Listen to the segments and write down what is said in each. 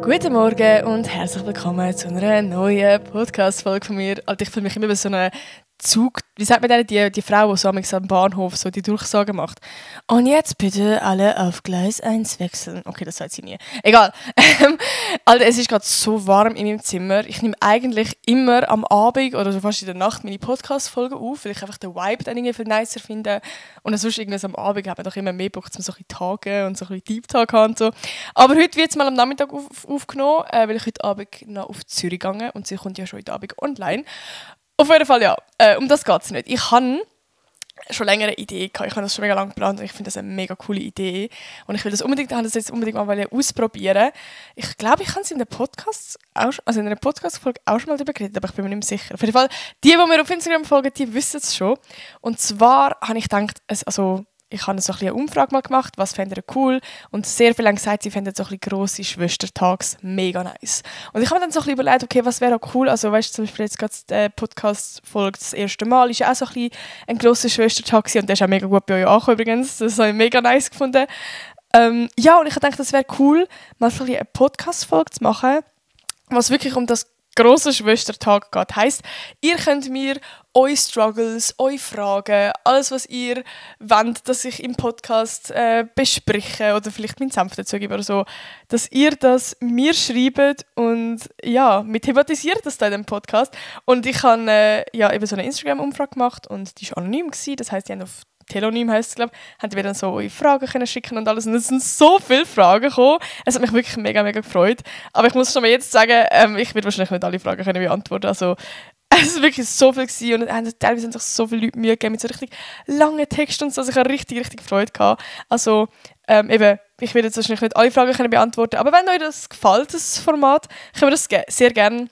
Guten Morgen und herzlich willkommen zu einer neuen Podcast-Folge von mir. Also ich fühle mich immer wie so eine Zug... Wie sagt man denn, die Frau, die so am Bahnhof so die Durchsagen macht? Und jetzt bitte alle auf Gleis 1 wechseln. Okay, das sagt sie nie. Egal. Alter, es ist gerade so warm in meinem Zimmer. Ich nehme eigentlich immer am Abend oder so fast in der Nacht meine Podcast-Folgen auf, weil ich einfach den Vibe dann irgendwie viel nicer finde. Und sonst irgendwie am Abend hat man doch immer mehr Bock, um so ein bisschen Tage und so ein bisschen Deep Talk haben und so. Aber heute wird es mal am Nachmittag aufgenommen, weil ich heute Abend noch auf Zürich gegangen und sie kommt ja schon heute Abend online. Auf jeden Fall, ja. Um das geht es nicht. Ich habe schon länger eine Idee gehabt. Ich habe das schon mega lange geplant und ich finde das eine mega coole Idee. Und ich will das unbedingt mal ausprobieren. Ich glaube, ich habe es in der in einer Podcast-Folge auch schon mal darüber geredet, aber ich bin mir nicht mehr sicher. Auf jeden Fall, die mir auf Instagram folgen, die wissen es schon. Und zwar habe ich gedacht, ich habe so ein bisschen eine Umfrage mal gemacht, was fände ihr cool, und sehr viele haben gesagt, sie fänden so ein bisschen grosse Schwestertags mega nice. Und ich habe mir dann so ein bisschen überlegt, okay, was wäre auch cool, also weißt du, zum Beispiel jetzt gerade die Podcast-Folge das erste Mal, ist ja auch so ein bisschen ein grosser Schwestertag gewesen, und der ist auch mega gut bei euch angekommen übrigens, das habe ich mega nice gefunden. Ja, und ich dachte, das wäre cool, mal so ein bisschen eine Podcast-Folge zu machen, was wirklich um das grosse Schwestertag geht. Heisst, ihr könnt mir eure Struggles, eure Fragen, alles, was ihr wollt, dass ich im Podcast bespreche oder vielleicht meinen Senf dazu gebe oder so, dass ihr das mir schreibt und ja, mit thematisiert das da in dem Podcast. Und ich habe eben so eine Instagram-Umfrage gemacht und die war anonym gewesen. Das heisst, die haben auf Telonym heisst es, glaube ich, haben wir dann so eure Fragen können schicken und alles. Und es sind so viele Fragen gekommen. Es hat mich wirklich mega, mega gefreut. Aber ich muss schon mal jetzt sagen, ich werde wahrscheinlich nicht alle Fragen können beantworten. Also, es war wirklich so viel gewesen. Und teilweise haben sich so viele Leute Mühe gegeben mit so richtig langen Texten und so. Also ich habe richtig, richtig Freude gehabt. Also, ich werde jetzt wahrscheinlich nicht alle Fragen können beantworten. Aber wenn euch das gefällt, das Format, können wir das sehr gerne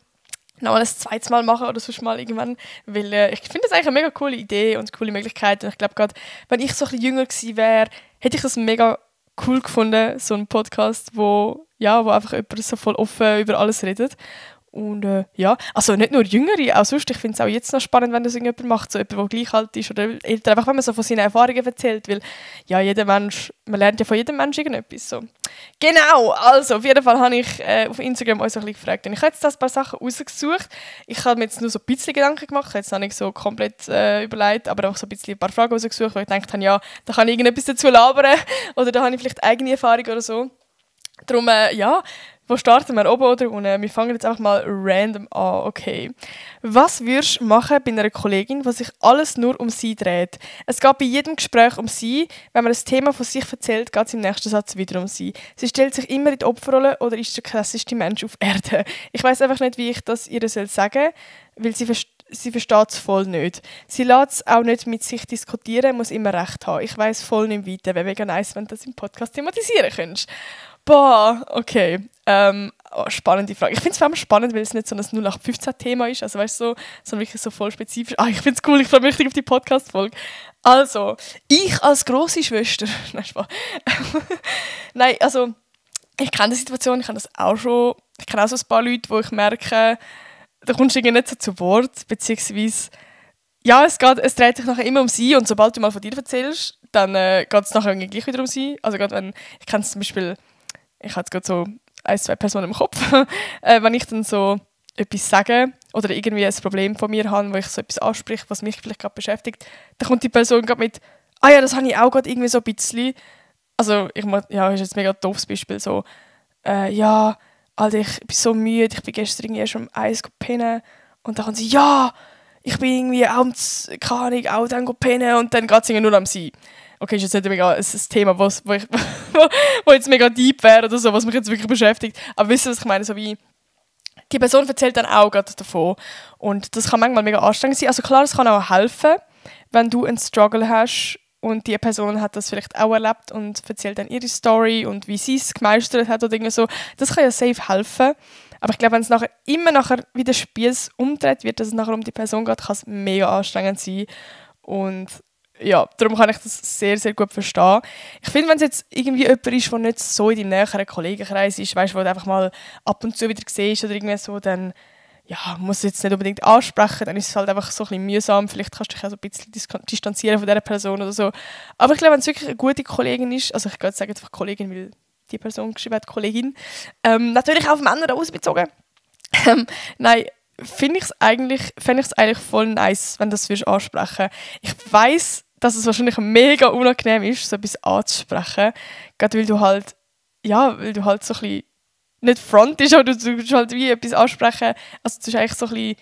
noch mal ein zweites Mal machen oder sonst mal irgendwann, weil ich finde das eigentlich eine mega coole Idee und eine coole Möglichkeit. Und ich glaube gerade, wenn ich so ein bisschen jünger gewesen wäre, hätte ich das mega cool gefunden, so ein Podcast, wo einfach jemand so voll offen über alles redet. Und also nicht nur Jüngere, auch sonst, ich finde es auch jetzt noch spannend, wenn das irgendjemand macht, so jemand, der gleich alt ist oder älter, einfach wenn man so von seinen Erfahrungen erzählt, weil ja, man lernt ja von jedem Menschen irgendetwas. So. Genau, also auf jeden Fall habe ich auf Instagram euch so ein bisschen gefragt und ich habe jetzt ein paar Sachen rausgesucht. Ich habe mir jetzt nur so ein bisschen Gedanken gemacht, jetzt noch nicht so komplett überlegt, aber auch so ein paar Fragen rausgesucht, weil ich gedacht habe, ja, da kann ich irgendetwas dazu labern oder da habe ich vielleicht eigene Erfahrung oder so. Darum, wo starten wir? Oben oder unten? Wir fangen jetzt einfach mal random an. Okay. Was würdest du machen bei einer Kollegin, die sich alles nur um sie dreht? Es geht bei jedem Gespräch um sie. Wenn man ein Thema von sich erzählt, geht es im nächsten Satz wieder um sie. Sie stellt sich immer in die Opferrolle oder ist der klassischste Mensch auf Erde. Ich weiss einfach nicht, wie ich das ihr sagen soll, weil sie versteht es voll nicht. Sie lässt es auch nicht mit sich diskutieren, muss immer recht haben. Ich weiss voll nicht weiter. Wäre mega nice, wenn du das im Podcast thematisieren könntest. Boah, okay. Spannende Frage. Ich finde es vor allem spannend, weil es nicht so ein 0815-Thema ist, also weißt du, sondern wirklich so voll spezifisch. Ich finde es cool, ich freue mich richtig auf die Podcast-Folge. Also, ich als grosse Schwester, nein, Spaß. Nein, also, ich kenne die Situation, ich kenne auch so ein paar Leute, wo ich merke, da kommst du irgendwie nicht so zu Wort, beziehungsweise, ja, es dreht sich nachher immer um sie und sobald du mal von dir erzählst, dann geht es nachher irgendwie gleich wieder um sie. Also gerade wenn, ich kenne es zum Beispiel, ich habe jetzt gerade so 1-2 Personen im Kopf, wenn ich dann so etwas sage oder irgendwie ein Problem von mir habe, wo ich so etwas anspreche, was mich vielleicht gerade beschäftigt, dann kommt die Person gerade mit, ja, das habe ich auch gerade irgendwie so ein bisschen. Also, ist jetzt ein mega doofes Beispiel, so, ja, Alter, ich bin so müde, ich bin gestern irgendwie schon um 1 pennen und dann kann sie, ja, ich bin irgendwie auch dann pennen und dann geht es irgendwie nur um sie. Okay, ist jetzt nicht mega ein Thema, wo jetzt mega deep wäre oder so, was mich jetzt wirklich beschäftigt. Aber wisst ihr, was ich meine? So wie, die Person erzählt dann auch gerade davon. Und das kann manchmal mega anstrengend sein. Also klar, es kann auch helfen, wenn du einen Struggle hast und die Person hat das vielleicht auch erlebt und erzählt dann ihre Story und wie sie es gemeistert hat oder irgendwie so. Das kann ja safe helfen. Aber ich glaube, wenn es immer wie der Spieß umdreht wird, dass es nachher um die Person geht, kann es mega anstrengend sein. Und ja, darum kann ich das sehr, sehr gut verstehen. Ich finde, wenn es jetzt irgendwie jemand ist, der nicht so in deinem näheren Kollegenkreis ist, weißt, wo du einfach mal ab und zu wieder siehst oder irgendwie so, dann musst du jetzt nicht unbedingt ansprechen, dann ist es halt einfach so ein bisschen mühsam. Vielleicht kannst du dich auch so ein bisschen distanzieren von dieser Person oder so. Aber ich glaube, wenn es wirklich eine gute Kollegin ist, also ich kann jetzt sagen einfach Kollegin, weil die Person geschrieben hat, Kollegin. Natürlich auch auf Männer ausbezogen. Nein, fände ich es eigentlich voll nice, wenn du das ansprechen würdest. Ich weiss, dass es wahrscheinlich mega unangenehm ist, so etwas anzusprechen. Gerade weil du halt so ein bisschen nicht front ist, aber du halt wie etwas ansprechen. Also du hast eigentlich so ein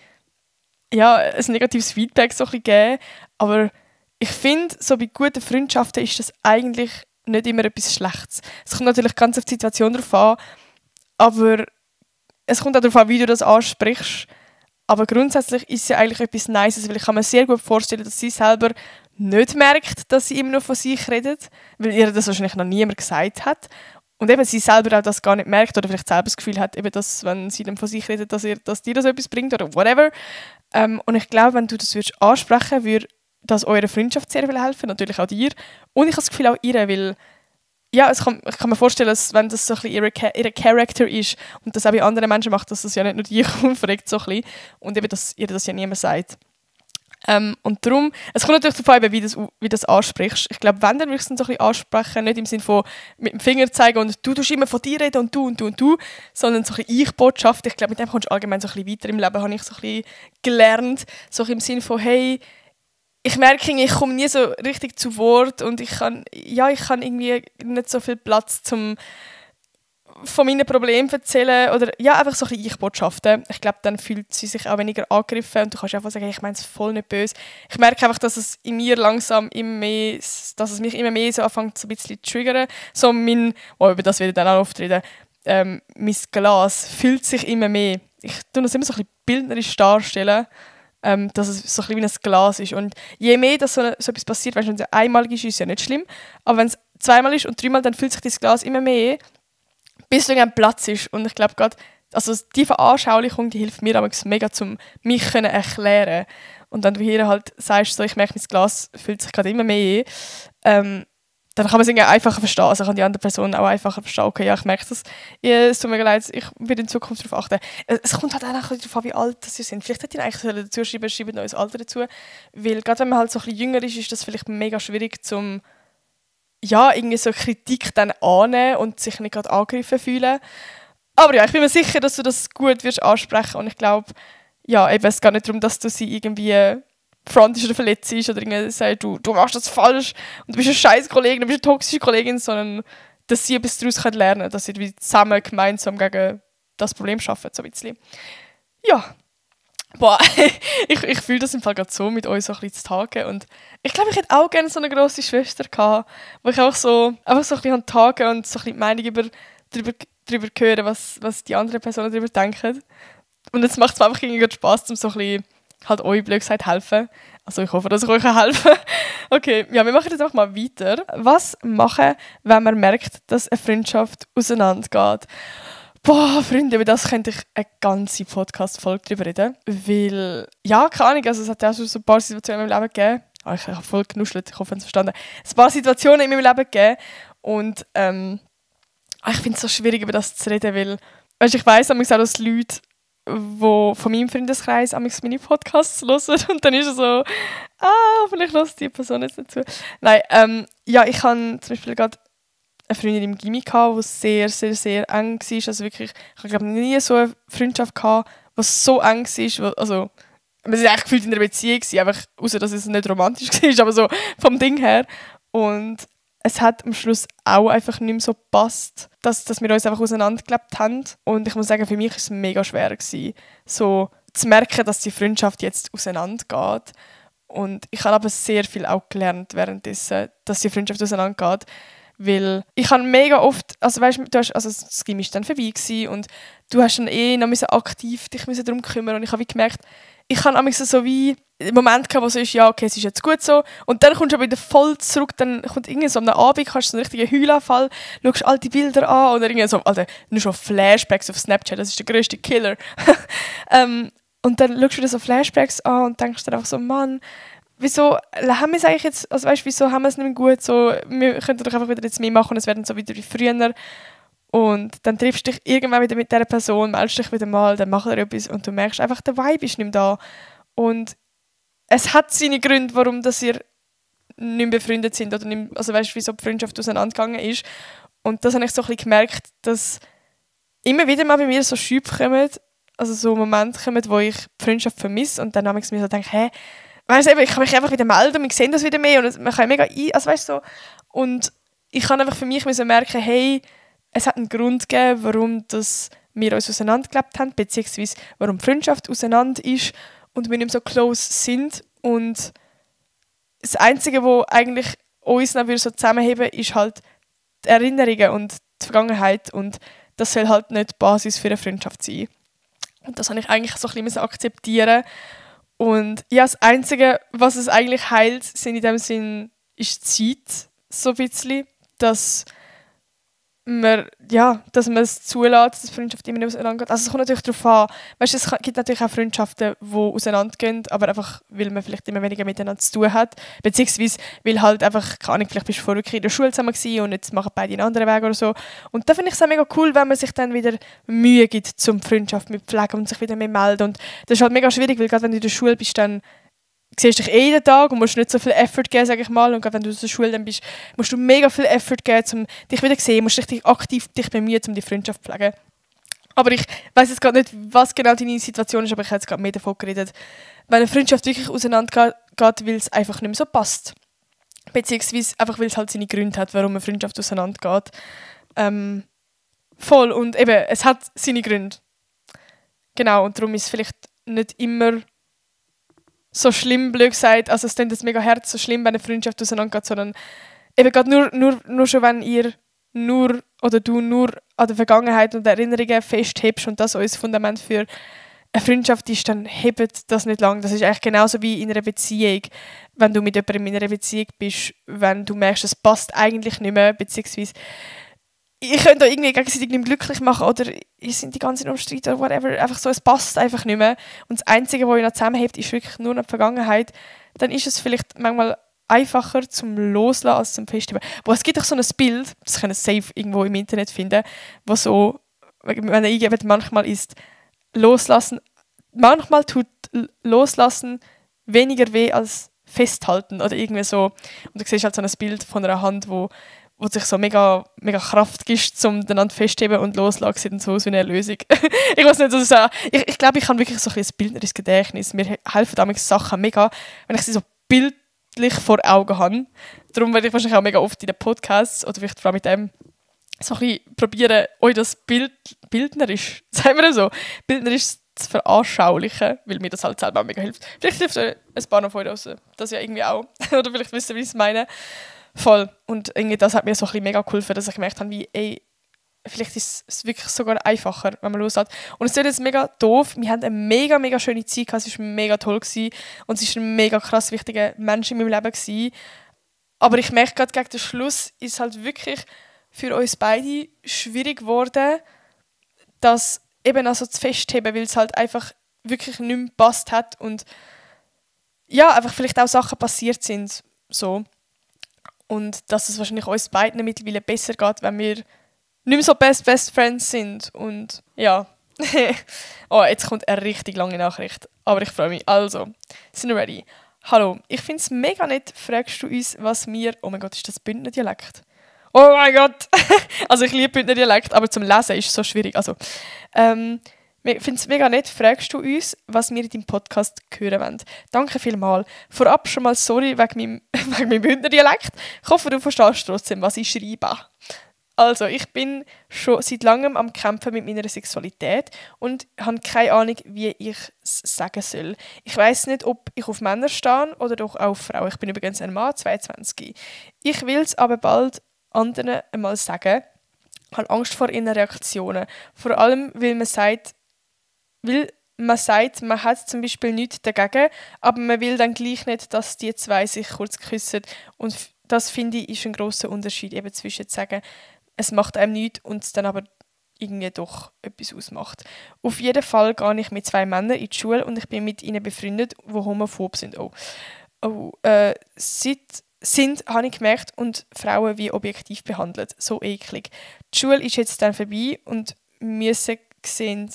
bisschen, ein negatives Feedback so ein bisschen geben. Aber ich finde, so bei guten Freundschaften ist das eigentlich nicht immer etwas Schlechtes. Es kommt natürlich ganz auf die Situation drauf an, aber es kommt auch darauf an, wie du das ansprichst. Aber grundsätzlich ist es ja eigentlich etwas Nices, weil ich kann mir sehr gut vorstellen, dass sie selber nicht merkt, dass sie immer noch von sich redet, weil ihr das wahrscheinlich noch niemand gesagt hat. Und eben sie selber auch das gar nicht merkt oder vielleicht selber das Gefühl hat, eben, dass, wenn sie dann von sich redet, dass dir das etwas bringt oder whatever. Und ich glaube, wenn du das ansprechen würdest, würde das eurer Freundschaft sehr viel helfen, natürlich auch dir. Und ich habe das Gefühl auch ihr, weil ich kann mir vorstellen, dass wenn das so ein bisschen ihr Charakter ist und das auch bei anderen Menschen macht, dass das ja nicht nur dich aufregt, so ein bisschen. Und eben, dass ihr das ja niemand sagt. Und darum, es kommt natürlich darauf an, wie das ansprichst. Ich glaube, wenn, dann würdest du es so ein bisschen ansprechen, nicht im Sinne von mit dem Finger zeigen und du tust immer von dir reden und du und du und du, sondern so ein bisschen Ich-Botschaft. Ich glaube, mit dem kommst du allgemein so ein bisschen weiter im Leben, habe ich so ein bisschen gelernt. So im Sinne von, hey, ich merke, ich komme nie so richtig zu Wort und ich kann irgendwie nicht so viel Platz zum von meinen Problemen erzählen oder einfach so ein bisschen Ich-Botschaften. Ich glaube, dann fühlt sie sich auch weniger angegriffen und du kannst einfach sagen, hey, ich meine es voll nicht böse. Ich merke einfach, dass es in mir langsam immer mehr, dass es mich immer mehr so anfängt, so ein bisschen zu triggern. So über das werde ich dann auch oft reden, mein Glas fühlt sich immer mehr. Ich tue das immer so ein bisschen bildnerisch darstellen, dass es so ein bisschen wie ein Glas ist. Und je mehr dass so etwas passiert, weißt du, wenn es einmalig ist, ist es ja nicht schlimm, aber wenn es zweimal ist und dreimal, dann fühlt sich das Glas immer mehr, bis irgendein Platz ist. Und ich glaube gerade, also die Veranschaulichung, die hilft mir aber mega, um mich erklären. Und wenn du hier halt sagst, so, ich merke, mein Glas fühlt sich gerade immer mehr, dann kann man es irgendwie einfacher verstehen. Also kann die andere Person auch einfacher verstehen, okay, ja, ich merke das. Es tut mir leid, ich werde in Zukunft darauf achten. Es kommt halt auch darauf an, wie alt sie sind. Vielleicht hätte ich eigentlich dazu schreiben noch ein Alter dazu. Weil gerade wenn man halt so ein bisschen jünger ist das vielleicht mega schwierig, irgendwie so Kritik dann annehmen und sich nicht gerade angegriffen fühlen. Aber ja, ich bin mir sicher, dass du das gut wirst ansprechen und ich glaube, es geht nicht darum, dass du sie irgendwie frontest oder verletzt oder irgendwie sagst, du machst das falsch und du bist eine scheiß Kollegin, du bist eine toxische Kollegin, sondern dass sie etwas daraus lernen können, dass sie zusammen gemeinsam gegen das Problem arbeiten, so ein bisschen. Ja. Boah, ich fühle das im Fall gerade so, mit euch so ein bisschen zu tagen. Und ich glaube, ich hätte auch gerne so eine grosse Schwester gehabt, wo ich auch so ein bisschen tagen und so ein bisschen die Meinung darüber hören, was die anderen Personen darüber denken. Und jetzt macht es mir einfach irgendwie Spass, um so ein bisschen halt euch, blöd gesagt, helfen. Also ich hoffe, dass ich euch helfen kann. Okay, ja, wir machen jetzt einfach mal weiter. Was machen, wenn man merkt, dass eine Freundschaft auseinandergeht? Boah, Freunde, über das könnte ich eine ganze Podcast-Folge drüber reden. Weil, keine Ahnung, also es hat ja auch schon so ein paar Situationen in meinem Leben gegeben. Ich habe voll genuschelt, ich hoffe, ihr habt es verstanden. Ein paar Situationen in meinem Leben gegeben. Und ich finde es so schwierig, über das zu reden, weil, weißt, ich weiss auch, dass Leute, die von meinem Freundeskreis meine Podcasts hören. Und dann ist es so, vielleicht hört die Person jetzt nicht zu. Nein, ich habe zum Beispiel gerade eine Freundin im Gymi gehabt, die sehr, sehr, sehr eng war. Also wirklich, ich glaube nie so eine Freundschaft gehabt, die so eng war. Also, wir sind eigentlich gefühlt in einer Beziehung, einfach außer dass es nicht romantisch war, aber so vom Ding her. Und es hat am Schluss auch einfach nicht mehr so gepasst, dass wir uns einfach auseinandergelebt haben. Und ich muss sagen, für mich war es mega schwer gewesen, so zu merken, dass die Freundschaft jetzt auseinandergeht. Und ich habe aber sehr viel auch gelernt währenddessen, dass die Freundschaft auseinandergeht. Weil ich habe mega oft, also weißt du, das Gym war dann vorbei gewesen und du hast dann noch aktiv dich darum kümmern und ich habe gemerkt, ich habe so wie einen Moment gehabt, wo so ist, ja okay, es ist jetzt gut so und dann kommst du aber wieder voll zurück, dann kommt irgendwie so am Abend, hast du so einen richtigen Heulanfall, schaust alte Bilder an oder irgendwie so, also nur schon Flashbacks auf Snapchat, das ist der grösste Killer. Und dann schaust du wieder so Flashbacks an und denkst dann einfach so, Mann, wieso haben wir es eigentlich jetzt, also weißt, wieso haben wir es nicht mehr gut, so, wir könnten doch einfach wieder jetzt mehr machen und es werden so wieder wie früher. Und dann triffst du dich irgendwann wieder mit dieser Person, meldest dich wieder mal, dann macht er etwas und du merkst einfach, der Vibe ist nicht mehr da. Und es hat seine Gründe, warum dass ihr nicht mehr befreundet sind oder nicht mehr, also weißt, wieso die Freundschaft auseinandergegangen ist. Und das habe ich so ein bisschen gemerkt, dass immer wieder mal bei mir so Schübe kommen, also so Momente kommen, wo ich die Freundschaft vermisse und dann habe ich mir so gedacht, ich kann mich einfach wieder melden und wir sehen das wieder mehr und man kann mega also weißt so. Und ich kann einfach für mich merken, hey, es hat einen Grund gegeben, warum wir uns auseinandergelebt haben, beziehungsweise warum die Freundschaft auseinander ist und wir nicht mehr so close sind. Und das Einzige, was eigentlich uns noch so zusammenheben ist halt die Erinnerungen und die Vergangenheit und das soll halt nicht die Basis für eine Freundschaft sein. Und das habe ich eigentlich so ein bisschen akzeptieren. Und ja, das Einzige, was es eigentlich heilt, sind in dem Sinn, ist die Zeit, so ein bisschen, dass man es zulässt, dass Freundschaft immer nicht auseinandergeht. Also es kommt natürlich darauf an, weißt, es gibt natürlich auch Freundschaften, die auseinandergehen, aber einfach, weil man vielleicht immer weniger miteinander zu tun hat, beziehungsweise weil halt einfach, keine Ahnung, vielleicht bist du vorher in der Schule zusammen gewesen und jetzt machen beide einen anderen Weg oder so. Und da finde ich es auch mega cool, wenn man sich dann wieder Mühe gibt zum Freundschaft mit Pflegen und sich wieder mehr melden. Und das ist halt mega schwierig, weil gerade wenn du in der Schule bist, dann siehst dich jeden Tag und musst nicht so viel Effort geben, sage ich mal. Und gerade wenn du aus der Schule dann bist, musst du mega viel Effort geben, um dich wieder zu sehen, musst richtig aktiv dich bemühen, um die Freundschaft zu pflegen. Aber ich weiss jetzt gerade nicht, was genau deine Situation ist, aber ich habe jetzt gerade mehr davon geredet. Wenn eine Freundschaft wirklich auseinander geht, weil es einfach nicht mehr so passt. Beziehungsweise einfach, weil es halt seine Gründe hat, warum eine Freundschaft auseinander geht. Voll. Und eben, es hat seine Gründe. Genau, und darum ist es vielleicht nicht immer so schlimm, blöd gesagt, also es klingt jetzt mega hart, so schlimm, wenn eine Freundschaft auseinandergeht, sondern eben gerade nur schon, wenn ihr du nur an der Vergangenheit und Erinnerungen festhebst und das euer Fundament für eine Freundschaft ist, dann hebt das nicht lang. Das ist eigentlich genauso wie in einer Beziehung, wenn du mit jemandem in einer Beziehung bist, wenn du merkst, es passt eigentlich nicht mehr, beziehungsweise ich könnte euch irgendwie gegenseitig nicht mehr glücklich machen oder ihr sind die ganze Zeit umstritten oder whatever. Einfach so, es passt einfach nicht mehr. Und das Einzige, was euch noch zusammenhält, ist wirklich nur noch die Vergangenheit. Dann ist es vielleicht manchmal einfacher zum Loslassen als zum Festheben. Aber es gibt auch so ein Bild, das könnt ihr safe irgendwo im Internet finden, wo so, wenn ihr eingebt, manchmal ist Loslassen, manchmal tut Loslassen weniger weh als Festhalten oder irgendwie so. Und du siehst halt so ein Bild von einer Hand, wo sich so mega, mega Kraft gibt, um einander festheben und loslassen, sieht dann so aus wie eine Lösung. Ich weiß nicht, was ich glaube, ich habe wirklich so ein bildnerisches Gedächtnis. Mir helfen damit Sachen mega, wenn ich sie so bildlich vor Augen habe. Darum werde ich wahrscheinlich auch mega oft in den Podcasts oder vielleicht vor allem mit dem so ein bisschen probieren, euch das bildnerisch, sagen wir so, bildnerisch zu veranschaulichen, weil mir das halt selber auch mega hilft. Vielleicht hilft euch ein paar noch von euch raus. Das ja irgendwie auch. Oder vielleicht wisst ihr, wie ich es meine. Voll. Und irgendwie das hat mir so ein bisschen mega geholfen, dass ich gemerkt habe, vielleicht ist es wirklich sogar einfacher, wenn man loslässt. Und es ist jetzt mega doof. Wir hatten eine mega, mega schöne Zeit gehabt. Es war mega toll gewesen. Und es war ein mega krass wichtiger Mensch in meinem Leben gewesen. Aber ich merke gerade, gegen den Schluss ist es halt wirklich für uns beide schwierig geworden, das eben also zu festheben, weil es halt einfach wirklich nicht mehr gepasst hat und ja, einfach vielleicht auch Sachen passiert sind. So. Und dass es wahrscheinlich uns beiden mittlerweile besser geht, wenn wir nicht mehr so Best Friends sind. Und ja. Oh, jetzt kommt eine richtig lange Nachricht. Aber ich freue mich. Also, sind wir ready? Hallo, ich finde es mega nett, fragst du uns, was wir... Oh mein Gott, ist das Bündner Dialekt? Oh mein Gott! Also ich liebe Bündner Dialekt, aber zum Lesen ist es so schwierig. Also, ich finde es mega nett, fragst du uns, was wir in deinem Podcast hören wollen. Danke vielmals. Vorab schon mal sorry wegen meinem Bündner Dialekt. Ich hoffe, du verstehst trotzdem, was ich schreibe. Also, ich bin schon seit langem am Kämpfen mit meiner Sexualität und habe keine Ahnung, wie ich es sagen soll. Ich weiss nicht, ob ich auf Männer stehe oder doch auf Frauen. Ich bin übrigens ein Mann, 22. Ich will es aber bald anderen einmal sagen. Ich habe Angst vor ihren Reaktionen. Vor allem, weil man sagt, man hat zum Beispiel nichts dagegen, aber man will dann gleich nicht, dass die zwei sich kurz küssen. Und das, finde ich, ist ein grosser Unterschied eben zwischen zu sagen, es macht einem nichts und es dann aber irgendwie doch etwas ausmacht. Auf jeden Fall gehe ich mit 2 Männern in die Schule und ich bin mit ihnen befreundet, die homophob sind. Habe ich gemerkt, und Frauen wie objektiv behandelt. So eklig. Die Schule ist jetzt dann vorbei und wir sehen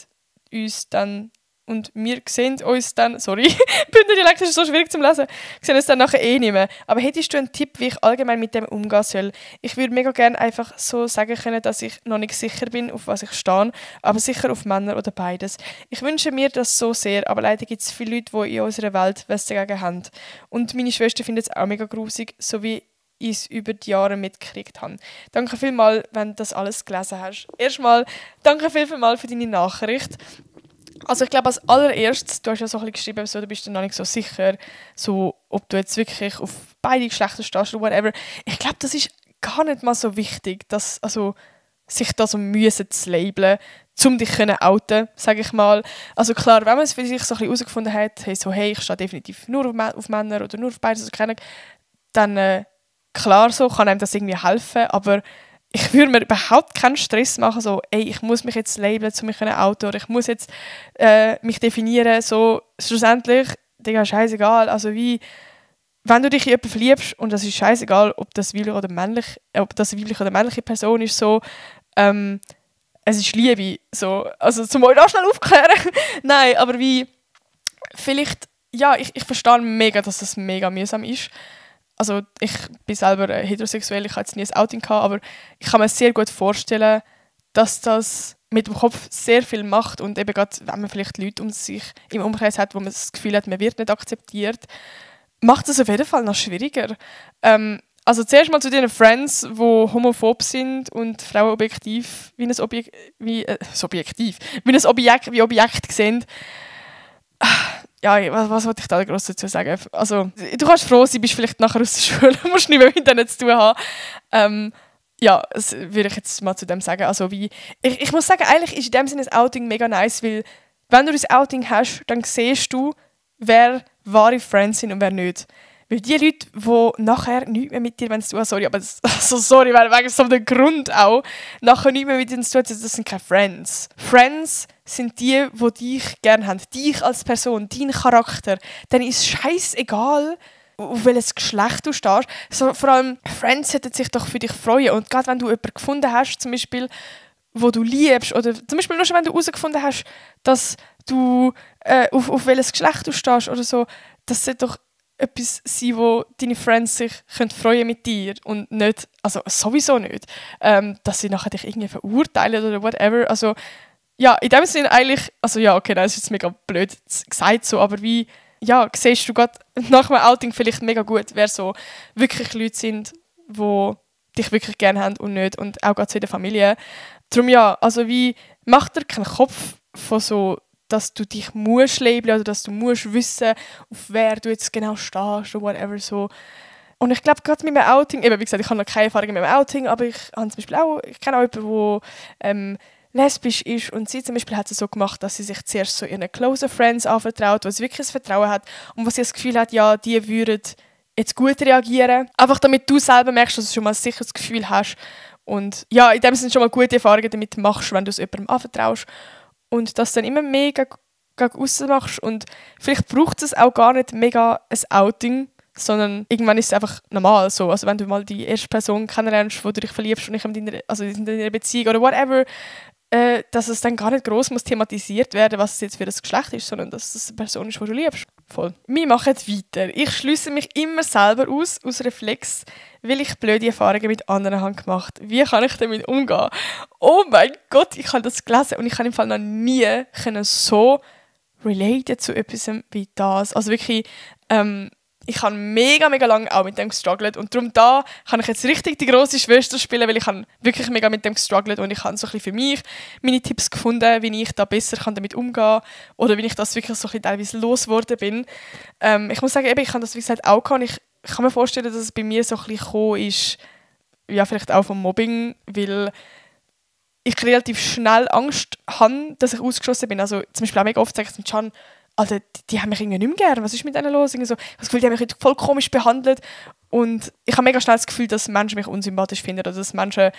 uns dann und wir sehen uns dann, sorry, Bündnerdialekt ist so schwierig zu lesen, sehen uns dann nachher eh nicht mehr. Aber hättest du einen Tipp, wie ich allgemein mit dem umgehen soll? Ich würde mega gerne einfach so sagen können, dass ich noch nicht sicher bin, auf was ich stehe, aber sicher auf Männer oder beides. Ich wünsche mir das so sehr, aber leider gibt es viele Leute, die in unserer Welt was dagegen haben. Und meine Schwester findet es auch mega grusig, so wie ich es über die Jahre mitgekriegt habe. Danke vielmals, wenn du das alles gelesen hast. Erstmal, danke vielmals für deine Nachricht. Also ich glaube, als allererstes, du hast ja so ein bisschen geschrieben, so, du bist dir noch nicht so sicher, so, ob du jetzt wirklich auf beide Geschlechter stehst oder whatever. Ich glaube, das ist gar nicht mal so wichtig, dass, also, sich da so müssen zu labeln, um dich zu outen, sage ich mal. Also klar, wenn man es für sich so ein bisschen herausgefunden hat, hey, so, hey, ich stehe definitiv nur auf Männer oder nur auf beides, also kennen, dann klar so, kann einem das irgendwie helfen, aber ich würde mir überhaupt keinen Stress machen, so, ey, ich muss mich jetzt labeln, um mich zu outen, oder ich muss jetzt mich definieren, so, schlussendlich, Digga, scheißegal, also wie, wenn du dich in jemanden verliebst, und das ist scheißegal, ob das weibliche oder männliche Person ist, so, es ist Liebe, so, also zum euch auch schnell aufklären, nein, aber wie, vielleicht, ja, ich verstehe mega, dass das mega mühsam ist. Also ich bin selber heterosexuell, ich habe jetzt nie ein Outing gehabt, aber ich kann mir sehr gut vorstellen, dass das mit dem Kopf sehr viel macht und eben gerade, wenn man vielleicht Leute um sich im Umkreis hat, wo man das Gefühl hat, man wird nicht akzeptiert, macht es auf jeden Fall noch schwieriger. Also zuerst mal zu den Friends, die homophob sind und Frauen objektiv wie ein Objekt sehen. Ja, was wollte ich da gross dazu sagen? Also, du kannst froh sein, bist vielleicht nachher aus der Schule, musst nicht mehr mit denen zu tun haben. Ja, das würde ich jetzt mal zu dem sagen. Also, ich muss sagen, eigentlich ist in dem Sinne das Outing mega nice, weil wenn du das Outing hast, dann siehst du, wer wahre Friends sind und wer nicht. Weil die Leute, die nachher nichts mehr mit dir tun, sorry, aber wegen so einem Grund auch, nachher nichts mehr mit dir tun, das sind keine Friends. Friends sind die dich gerne haben. Dich als Person, dein Charakter. Dann ist es scheißegal, auf welches Geschlecht du stehst. So, vor allem, Friends sollten sich doch für dich freuen. Und gerade wenn du jemanden gefunden hast, zum Beispiel, wo du liebst, oder zum Beispiel nur schon, wenn du herausgefunden hast, dass du auf welches Geschlecht du stehst oder so, das sollte doch etwas sein, wo deine Friends sich freuen mit dir und nicht, also sowieso nicht, dass sie nachher dich irgendwie verurteilen oder whatever. Also ja, in dem Sinne eigentlich, also ja, okay, das ist jetzt mega blöd gesagt so, aber wie, ja, siehst du gerade nach dem Outing vielleicht mega gut, wer so wirklich Leute sind, die dich wirklich gerne haben und nicht, und auch gerade in der Familie. Darum ja, also wie, mach dir keinen Kopf von so, dass du dich musst labeln oder dass du musst wissen, auf wer du jetzt genau stehst oder whatever so. Und ich glaube, gerade mit dem Outing, eben wie gesagt, ich habe noch keine Erfahrung mit dem Outing, aber ich habe zum Beispiel auch, ich kenne auch jemanden, der lesbisch ist, und sie zum Beispiel hat es so gemacht, dass sie sich zuerst so ihren closer Friends anvertraut, wo sie wirklich das Vertrauen hat und wo sie das Gefühl hat, ja, die würden jetzt gut reagieren. Einfach damit du selber merkst, dass du schon mal ein sicheres Gefühl hast und ja, in dem Sinne schon mal gute Erfahrungen damit machst, wenn du es jemandem anvertraust. Und dass du dann immer mehr gegen aussen machst. Und vielleicht braucht es auch gar nicht mega ein Outing, sondern irgendwann ist es einfach normal so. Also wenn du mal die erste Person kennenlernst, wo du dich verliebst und in deiner Beziehung oder whatever, dass es dann gar nicht gross muss thematisiert werden, was es jetzt für ein Geschlecht ist, sondern dass es eine Person ist, die du liebst. Voll. Wir machen weiter. Ich schliesse mich immer selber aus Reflex, weil ich blöde Erfahrungen mit anderen habe gemacht. Wie kann ich damit umgehen? Oh mein Gott, ich habe das gelesen und ich habe im Fall noch nie so relaten zu etwas wie das. Also wirklich, ich habe mega lange auch mit dem gestruggelt und darum da kann ich jetzt richtig die grosse Schwester spielen, weil ich habe wirklich mega mit dem gestruggelt und ich habe so ein bisschen für mich meine Tipps gefunden, wie ich da besser damit umgehen kann oder wie ich das wirklich so ein bisschen teilweise losgeworden bin. Ich muss sagen, eben, ich habe das wie gesagt auch gehabt. Ich kann mir vorstellen, dass es bei mir so ein bisschen gekommen ist, ja vielleicht auch vom Mobbing, weil ich relativ schnell Angst habe, dass ich ausgeschlossen bin. Also zum Beispiel auch mega oft sage ich mit Can, Alter, die haben mich irgendwie nicht mehr gern. Was ist mit denen los? So, ich habe das Gefühl, die haben mich voll komisch behandelt. Und ich habe mega schnell das Gefühl, dass Menschen mich unsympathisch finden oder dass Menschen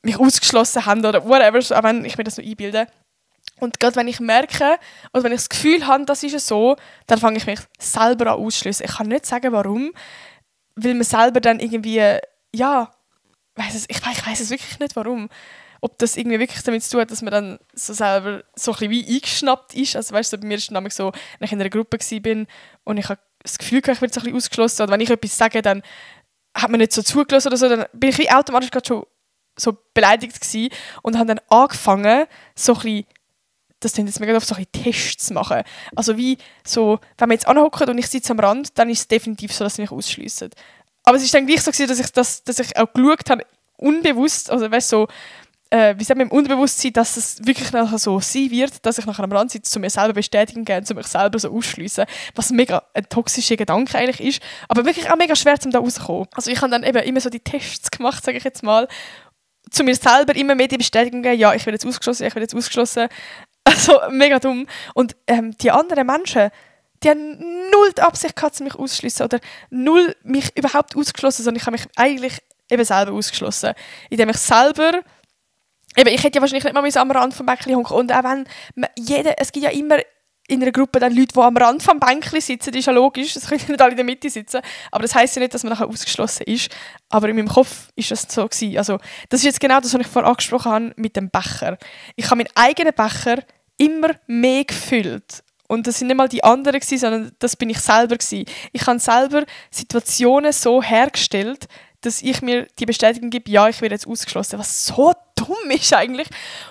mich ausgeschlossen haben oder whatever, auch wenn ich mir das so einbilde. Und gerade wenn ich merke oder wenn ich das Gefühl habe, das ist so, dann fange ich mich selber an auszuschliessen. Ich kann nicht sagen, warum, weil man selber dann irgendwie, ja, ich weiß es wirklich nicht, warum. ob das irgendwie wirklich damit zu tun hat, dass man dann so selber so ein bisschen wie eingeschnappt ist. Also weißt du, bei mir ist es nämlich so, wenn ich in einer Gruppe war und ich habe das Gefühl, ich werde so ein bisschen ausgeschlossen, oder wenn ich etwas sage, dann hat man nicht so zugelassen oder so, dann bin ich wie automatisch gerade schon so beleidigt gewesen und habe dann angefangen, so ein bisschen, das klingt jetzt mega oft, so ein bisschen Tests zu machen. Also wie so, wenn man jetzt anhockt und ich sitze am Rand, dann ist es definitiv so, dass sie mich ausschliessen. Aber es ist dann gleich so gewesen, dass ich auch geschaut habe, unbewusst, also weißt so, wie sagt man, im Unbewusstsein, dass es wirklich nachher so sein wird, dass ich nachher am Rand sitze, zu mir selber bestätigen kann, zu mich selber so ausschliessen, was mega ein toxischer Gedanke eigentlich ist, aber wirklich auch mega schwer, um da rauszukommen. Also ich habe dann eben immer so die Tests gemacht, sage ich jetzt mal, zu mir selber immer mehr die Bestätigung geben, ja, ich werde jetzt ausgeschlossen, also mega dumm. Und die anderen Menschen, die haben null die Absicht gehabt, mich auszuschliessen oder null mich überhaupt ausgeschlossen, sondern ich habe mich eigentlich eben selber ausgeschlossen, indem ich selber eben, ich hätte ja wahrscheinlich nicht mal am Rand vom Bänkchen hocken. Und auch wenn es gibt ja immer in einer Gruppe dann Leute, die am Rand vom Bänkchen sitzen, das ist ja logisch, es können nicht alle in der Mitte sitzen, aber das heisst ja nicht, dass man nachher ausgeschlossen ist. Aber in meinem Kopf ist das so gewesen. Also, das ist jetzt genau das, was ich vorher angesprochen habe mit dem Becher. Ich habe meinen eigenen Becher immer mehr gefüllt. Und das sind nicht mal die anderen gewesen, sondern das bin ich selber gewesen. Ich habe selber Situationen so hergestellt, dass ich mir die Bestätigung gebe, ja, ich werde jetzt ausgeschlossen, was so dumm ist eigentlich.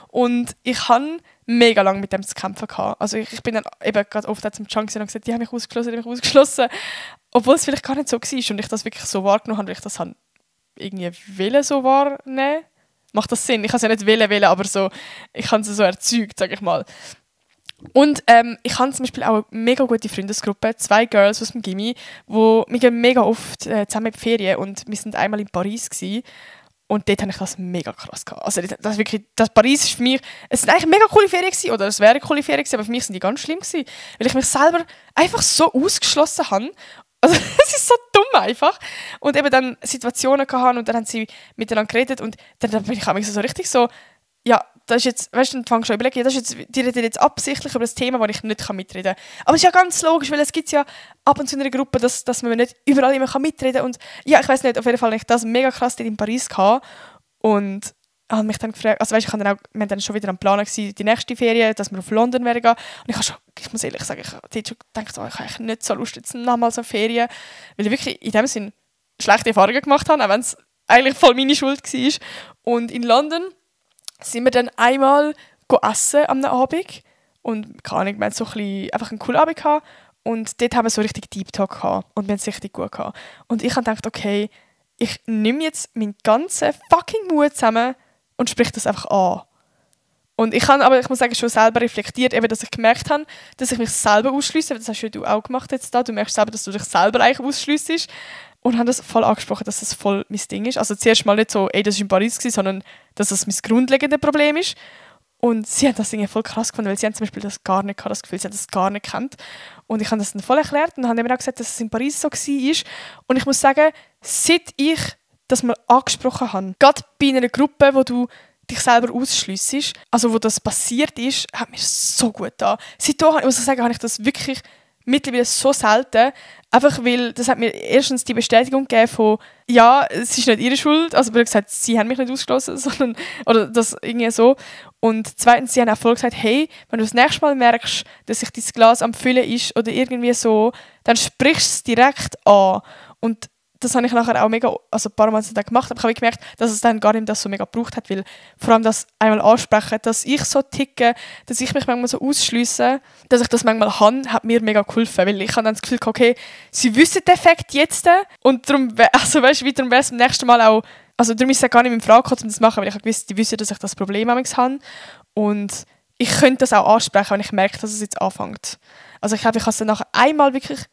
Und ich habe mega lange mit dem zu kämpfen gehabt. Also ich bin dann eben gerade oft zum Chunk und gesagt, die haben mich ausgeschlossen. Obwohl es vielleicht gar nicht so war und ich das wirklich so wahrgenommen habe, weil ich das habe irgendwie so wahrnehmen. Macht das Sinn? Ich habe es ja nicht wollen, aber so, ich habe es so erzeugt, sage ich mal. Und ich habe zum Beispiel auch eine mega gute Freundesgruppe, 2 Girls aus dem Gymi, wir gehen mega oft zusammen in die Ferien und wir waren einmal in Paris gewesen, und dort habe ich das mega krass gehabt. Also das Paris ist für mich, es sind eigentlich mega coole Ferien gewesen, oder es wäre eine coole Ferien gewesen, aber für mich sind die ganz schlimm gewesen, weil ich mich selber einfach so ausgeschlossen habe. Also es ist so dumm einfach. Und eben dann Situationen gehabt und dann haben sie miteinander geredet und dann bin ich auch so richtig so, ja, das ist jetzt, weißt du, dann fangst du an zu überlegen, die reden jetzt absichtlich über das Thema, wo ich nicht mitreden kann. Aber es ist ja ganz logisch, weil es gibt ja ab und zu in einer Gruppe, dass man nicht überall immer mitreden kann. Und ja, ich weiss nicht, auf jeden Fall habe ich das mega krass in Paris gehabt. Und habe mich dann gefragt, also weißt, wir haben dann schon wieder am Plan gewesen, die nächste Ferien, dass wir auf London werden gehen. Und ich muss ehrlich sagen, ich habe schon gedacht, ich habe nicht so Lust, jetzt nochmal so Ferien, weil ich wirklich in dem Sinn schlechte Erfahrungen gemacht habe, auch wenn es eigentlich voll meine Schuld war. Und in London sind wir dann einmal essen am Abend und keine Ahnung, wir hatten so einfach einen coolen Abend gehabt und dort haben wir so richtig Deep Talk gehabt und wir haben es richtig gut gehabt. Und ich habe gedacht, okay, ich nehme jetzt meinen ganzen fucking Mut zusammen und sprich das einfach an. Und ich muss sagen, schon selber reflektiert, eben, dass ich gemerkt habe, dass ich mich selber ausschliesse. Das hast ja du auch gemacht jetzt da. Du merkst selber, dass du dich selber eigentlich ausschliessest. Und haben das voll angesprochen, dass das voll mein Ding ist. Also zuerst mal nicht so, das war in Paris, sondern dass das mein grundlegendes Problem ist. Und sie haben das irgendwie voll krass gefunden, weil sie haben zum Beispiel das gar nicht gehabt, das Gefühl, sie haben das gar nicht gekannt. Und ich habe das dann voll erklärt und haben eben auch gesagt, dass es in Paris so war. Und ich muss sagen, seit ich das mal angesprochen habe, gerade bei einer Gruppe, wo du dich selber ausschliessest, also wo das passiert ist, hat mir so gut getan. Seitdem, ich muss sagen, habe ich das wirklich mittlerweile so selten, einfach weil das hat mir erstens die Bestätigung gegeben von, ja, es ist nicht ihre Schuld, also ich gesagt, sie haben mich nicht ausgeschlossen, sondern, oder das irgendwie so. Und zweitens, sie haben auch voll gesagt, hey, wenn du das nächste Mal merkst, dass sich dein Glas am Füllen ist oder irgendwie so, dann sprichst du es direkt an. Und das habe ich nachher auch mega, also ein paar Mal dann gemacht, aber ich habe gemerkt, dass es dann gar nicht das so mega gebraucht hat, weil vor allem das einmal ansprechen, dass ich so ticke, dass ich mich manchmal so ausschliesse, dass ich das manchmal habe, hat mir mega geholfen, weil ich habe dann das Gefühl, okay, sie wissen den Effekt jetzt und darum, also weißt du, darum wäre es beim nächsten Mal auch, also darum ist es gar nicht mehr in Frage gekommen, um das zu machen, weil ich gewusst, die wissen, dass ich das Problem habe und ich könnte das auch ansprechen, wenn ich merke, dass es jetzt anfängt. Also ich glaube, ich habe es dann nachher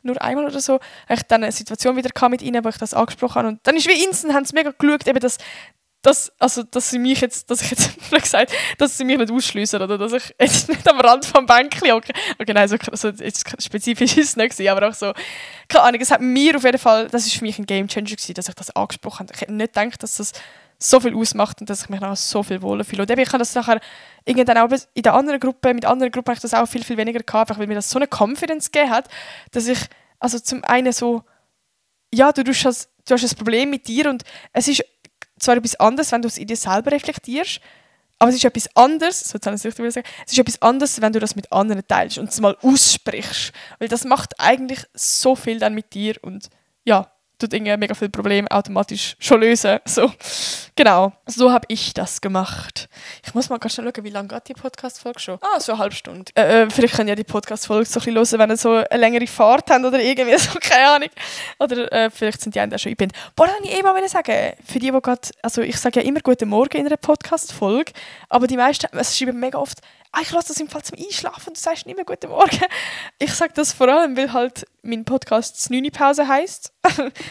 nur einmal oder so, habe ich dann eine Situation wieder mit ihnen, wo ich das angesprochen habe. Und dann ist wie instant, haben sie mega geschaut, eben dass sie mich jetzt, dass sie mich nicht ausschliessen oder dass ich jetzt nicht am Rand vom Bänkchen hocke. Okay, nein, so jetzt spezifisch ist es nicht gewesen, aber auch so, keine Ahnung, es hat mir auf jeden Fall, das ist für mich ein Gamechanger gewesen, dass ich das angesprochen habe. Ich hätte nicht gedacht, dass das so viel ausmacht und dass ich mich nachher so viel wohler fühle. Und eben, ich habe das nachher irgendwann auch in der anderen Gruppe, mit anderen Gruppen habe ich das auch viel, viel weniger gehabt, einfach weil mir das so eine Confidence gegeben hat, dass ich, also zum einen so, ja, du hast ein Problem mit dir und es ist zwar etwas anderes, wenn du es in dir selber reflektierst, Aber es ist etwas anderes, so jetzt habe ich es richtig sagen, es ist etwas anderes, wenn du das mit anderen teilst und es mal aussprichst. Weil das macht eigentlich so viel dann mit dir und ja, tut irgendwie mega viele Probleme automatisch schon lösen. So, genau, so habe ich das gemacht. Ich muss mal ganz schnell schauen, wie lange geht die Podcast-Folge schon? So eine halbe Stunde. Vielleicht könnt ihr die Podcast-Folge so ein bisschen hören, wenn ihr so eine längere Fahrt habt oder irgendwie so, keine Ahnung. Oder vielleicht sind die anderen schon eingepennt. Boah, das wollte ich mal sagen. Für die gerade, also ich sage ja immer «Guten Morgen» in einer Podcast-Folge, aber die meisten, es schreiben mega oft «Ich lasse das im Fall zum Einschlafen, du sagst nicht mehr «Guten Morgen». Ich sage das vor allem, weil halt mein Podcast «Znüni-Pause» heisst.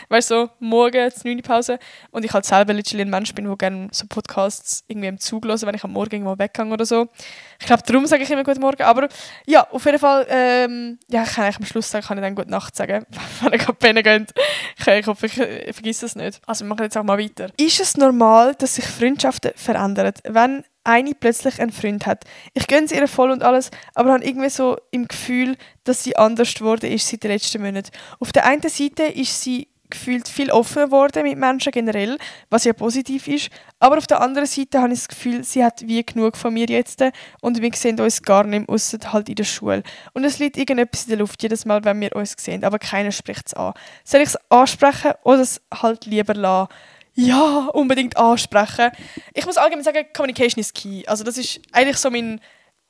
Weißt du, so, morgen «Znüni-Pause». Und ich halt selber literally ein Mensch bin, der gerne so Podcasts irgendwie im Zug höre, wenn ich am Morgen irgendwo weggehe oder so. Ich glaube, darum sage ich immer «Guten Morgen». Aber ja, auf jeden Fall, ja, ich kann eigentlich am Schluss sagen, kann ich dann «Gute Nacht» sagen, wenn ihr gerade pennen geht. Ich hoffe, ich vergesse das nicht. Also wir machen jetzt auch mal weiter. Ist es normal, dass sich Freundschaften verändern, wenn eine plötzlich einen Freund hat? Ich gönne sie ihr voll und alles, aber habe irgendwie so im Gefühl, dass sie anders geworden ist seit den letzten Monaten. Auf der einen Seite ist sie gefühlt viel offener geworden mit Menschen generell, was ja positiv ist, aber auf der anderen Seite habe ich das Gefühl, sie hat wie genug von mir jetzt und wir sehen uns gar nicht mehr, ausser halt in der Schule. Und es liegt irgendetwas in der Luft jedes Mal, wenn wir uns sehen, aber keiner spricht es an. Soll ich es ansprechen oder es halt lieber lassen? Ja, unbedingt ansprechen. Ich muss allgemein sagen, Communication is key. Also das ist eigentlich so mein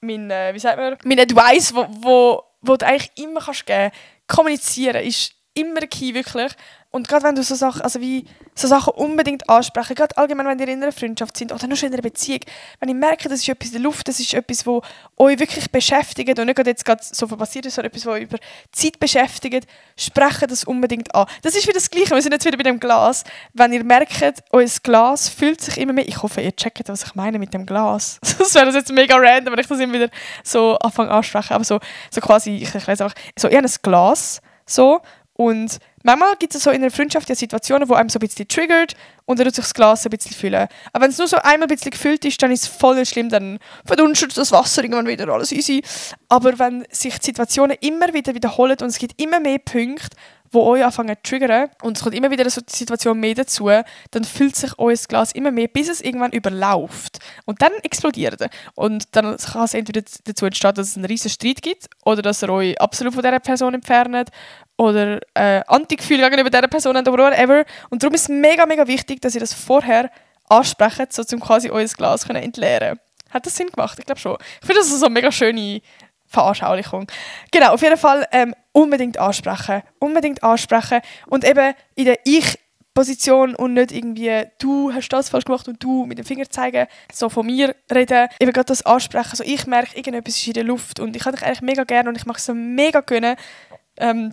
wie sagt man, mein Advice, wo du eigentlich immer kannst geben. Kommunizieren ist immer key, wirklich. Und gerade wenn du so Sachen unbedingt ansprechen, gerade allgemein, wenn ihr in einer Freundschaft sind oder nur schon in einer Beziehung, wenn ihr merkt, das ist etwas in der Luft, das ist etwas, was euch wirklich beschäftigt und nicht gerade jetzt gerade so viel passiert ist, sondern etwas, was euch über Zeit beschäftigt, sprecht das unbedingt an. Das ist wieder das Gleiche, wir sind jetzt wieder bei dem Glas. Wenn ihr merkt, euer Glas füllt sich immer mehr, ich hoffe, ihr checkt, was ich meine mit dem Glas. Das wäre jetzt mega random, wenn ich das immer wieder so anfange ansprechen, aber so quasi, ich erkläre es einfach, so, ich habe ein Glas, so, und manchmal gibt es so in einer Freundschaft ja Situationen, wo einem so ein bisschen triggert und dann tut sich das Glas ein bisschen füllen. Aber wenn es nur so einmal ein bisschen gefüllt ist, dann ist es voll nicht schlimm, dann verdunstet das Wasser irgendwann wieder, alles easy. Aber wenn sich die Situationen immer wieder wiederholen und es gibt immer mehr Punkte, wo euch anfangen zu triggern und es kommt immer wieder so die Situation mehr dazu, dann füllt sich euer Glas immer mehr, bis es irgendwann überläuft. Und dann explodiert er. Und dann kann es entweder dazu entstehen, dass es einen riesen Streit gibt oder dass ihr euch absolut von dieser Person entfernt oder Antigefühle gegenüber dieser Person habt oder whatever. Und darum ist es mega, mega wichtig, dass ihr das vorher ansprecht, so um quasi euer Glas entleeren können. Hat das Sinn gemacht? Ich glaube schon. Ich finde, das ist so eine mega schöne Veranschaulichung. Genau, auf jeden Fall unbedingt ansprechen. Unbedingt ansprechen. Und eben in der Ich-Position und nicht irgendwie, du hast das falsch gemacht und du mit dem Finger zeigen, so von mir reden. Eben gerade das ansprechen. So, ich merke, irgendetwas ist in der Luft und ich habe dich eigentlich mega gerne und ich mache es so mega gönnen,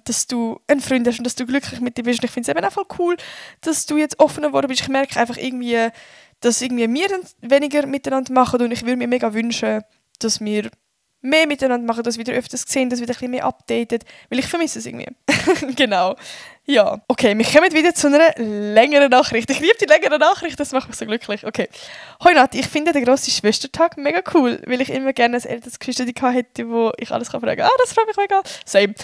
dass du einen Freund hast und dass du glücklich mit dir bist. Und ich finde es eben auch voll cool, dass du jetzt offener geworden bist. Ich merke einfach irgendwie, dass irgendwie wir dann weniger miteinander machen und ich würde mir mega wünschen, dass wir mehr miteinander machen, dass wir wieder öfters sehen, dass wir ein bisschen mehr updaten, weil ich vermisse es irgendwie. Genau. Ja. Okay, wir kommen wieder zu einer längeren Nachricht. Ich liebe die längeren Nachrichten, das macht mich so glücklich. Okay. Hoi Nati, ich finde den grossen Schwestertag mega cool, weil ich immer gerne ein älteres Geschwister hätte, wo ich alles fragen kann. Das freut mich mega. Same.